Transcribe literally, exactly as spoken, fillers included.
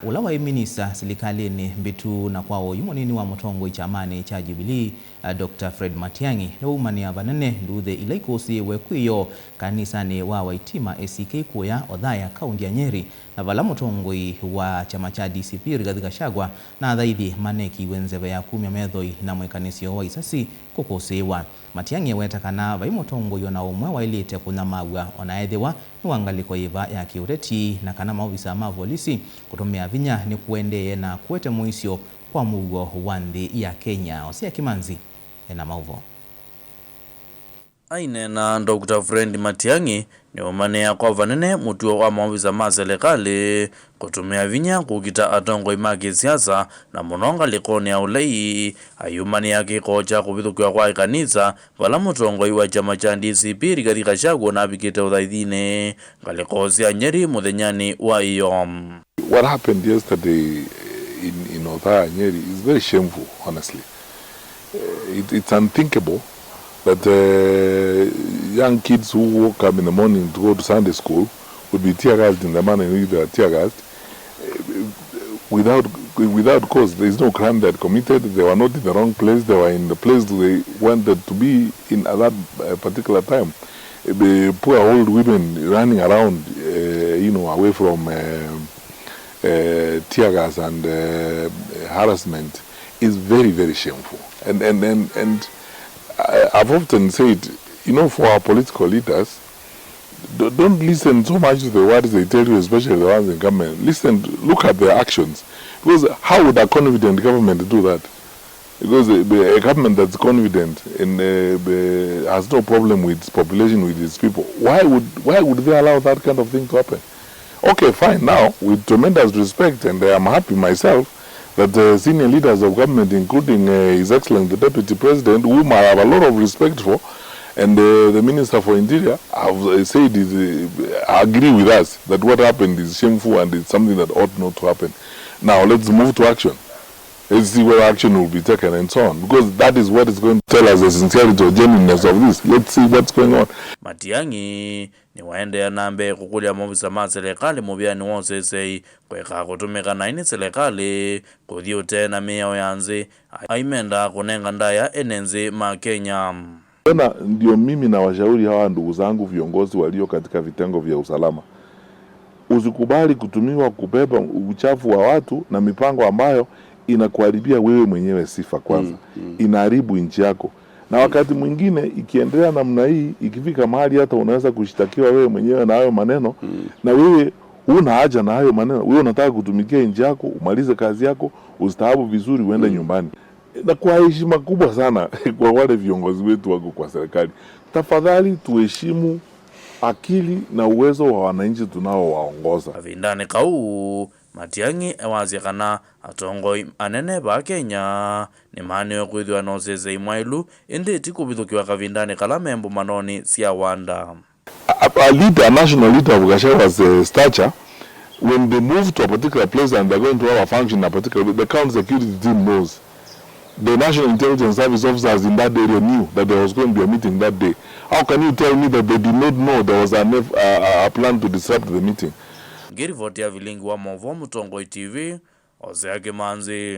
Ũla waĩ minista silikalĩnĩ mbĩtu na kwa oyu mũnini wa mũtongoi kyamanĩ kya Jubilee, a, Doctor Fred Matiang'i, nĩwaumanĩa vanene nduuthĩ ila ikũsĩĩwe kwĩyoo kanisanĩ wa Waitima A C K kũya Othaya, kaunti ya Nyeri, na vala mũtongoi wa kyama kya D C P Rigathi Gachagua na athaithi manekiwe nzeve ya kumya methoi na mwĩkanĩsyo wa isasi kũkũsĩĩwa. Matiang'i eweta kana vai mũtongoi o na ũmwe waĩlĩte kũnyamaw'a o na ethĩwa nĩ wa ngalĩko yĩva ya kĩũteti, na kana maovisa ma volisi kũtũmĩa vinya nĩkũendee na kũete mũisyo kwa mũuo wa nthĩ ya Kenya. Hosea Kimanzi ena maũvoo. Aineena, Doctor Fred Matiang'i nĩwaumanĩa kwa vanene mũtuo wa maovisa ma silikalĩ kũtũmĩa vinya kũkita atongoi ma kĩsiasa, na mũno ngalĩkonĩ ya ũlei. Ayumanĩa kĩko kya kũvithũkĩwa kwa ĩkanisa, vala mũtongoi wa kyama kya D C P Rigathi Gachagua navikĩte ũthaithinĩ ngalĩko sya Nyeri mũthenyanĩ wa ĩyoo. What happened yesterday in, in Othaya, Nyeri is very shameful, honestly. Uh, it, it's unthinkable that uh, young kids who woke up in the morning to go to Sunday school would be tear gassed in the manner in which they were tear gassed, uh, without, without cause. There is no crime they had committed. They were not in the wrong place. They were in the place they wanted to be in at that uh, particular time. The poor old women running around, uh, you know, away from um, uh, tear gas and uh, harassment is very, very shameful. And, and, and, and I- I've often said, you know, for our political leaders, d- don't listen so much to the words they tell you, especially the ones in government. Listen, look at their actions. Because how would a confident government do that? Because a, a government that's confident and uh, has no problem with its population, with its people, why would, why would they allow that kind of thing to happen? Okay, fine. Now, with tremendous respect, and I am happy myself that the senior leaders of government, including uh, His Excellency the Deputy President, whom I have a lot of respect for, and uh, the Minister for Interior, have uh, said is, uh, agree with us that what happened is shameful and it's something that ought not to happen. Now, let's move to action. Let's see whether action will be taken and so on, because that is what is going to tell us the sincerity or genuineness of this. Let's see what's going on. Matiang'i nĩwaendeea na mbee kũkũlya maovisa ma silikalĩ mũvĩanĩ wa ũsesei kũekaa kũtũmĩka naĩ nĩ silikalĩ kũthi ũtee na mĩao ya nzĩ, aimendaa kũnenga ndaĩa ene nzĩ ma Kenya. Tena ndio mimi nawashauri hawa ndugu zangu viongozi walio katika vitengo vya usalama, usikubali kutumiwa kubeba uchafu wa watu na mipango ambayo inakuharibia wewe mwenyewe sifa kwanza, inaharibu nchi yako. Na wakati mwingine ikiendelea namna hii, ikifika mahali hata unaweza kushtakiwa wewe mwenyewe na hayo maneno, na wewe huna haja na hayo maneno, wewe unataka kutumikia nchi yako, umalize kazi yako, ustaafu vizuri, uende nyumbani. Na kwa heshima kubwa sana kwa wale viongozi wetu wako kwa serikali, tafadhali tuheshimu akili na uwezo wa wananchi tunaowaongoza. Kavindanĩ kau, Matiang'i ewasya kana atongoi anene vaa Kenya nĩmaanĩwe kwĩthĩwa na ũsesei mwaĩlu, ĩndĩ ti kũvithũkĩwa kavindanĩ kala me mbũmanonĩ sya wanda. A, a leader, a national leader of Gachagwa's uh, stature, when they move to a particular place and they're going to have a function in a particular, the county security team knows. The National Intelligence Service officers in that area knew that there was going to be a meeting that day. How can you tell me that they did not know there was an, uh, a plan to disrupt the meeting? Ngĩrivoti ya vilingi wa maũvoo Mũtongoi T V, Hosea Kĩmanzi.